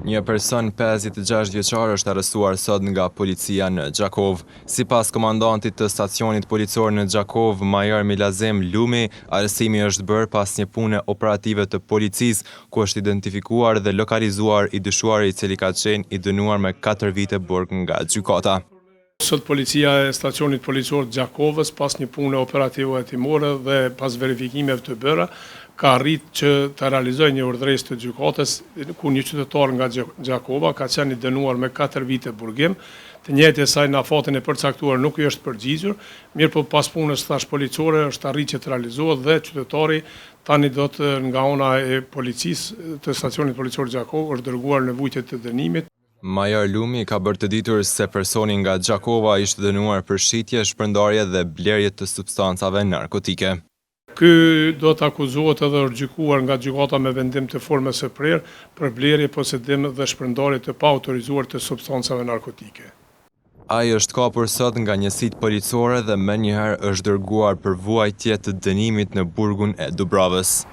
Një person 56 vjeçar është arrestuar sot nga policia në Gjakovë. Sipas komandantit të stacionit policor në Gjakovë, major Milazim Lumi, arrestimi është bërë pas një pune operative të policisë, ku është identifikuar dhe lokalizuar i dyshuari i cili ka qenë i dënuar me 4 vite burg nga gjykata. Sot policia e stacionit policor të Gjakovës, pas një pune operative hetimore dhe pas verifikimeve të bëra, ka arrit që të realizojë një urdhëresë të gjykatës, ku një qytetar nga Gjakova ka qenë i dënuar me 4 vite burgim, të njëjtë e saj në afatin e përcaktuar nuk i është përgjigjur, mirëpo pas punës thash policore është arrit që të realizohet dhe qytetari tani do të nga ana e policisë të stacionit policor Gjakovë është dërguar në vuajtje të dënimit. Major Lumi ka bërë të ditur se personi nga Gjakova ishte dënuar për shitje, shpërndarje dhe blerje të substancave narkotike. Ky do të akuzohet edhe është gjykuar nga gjykata me vendim të formës së prerë për blerje, posedim dhe shpërndarje të paautorizuar të substancave narkotike. Ai është kapur sot nga njësitë policore dhe menjëherë është dërguar për vuajtje të dënimit në burgun e Dubravës.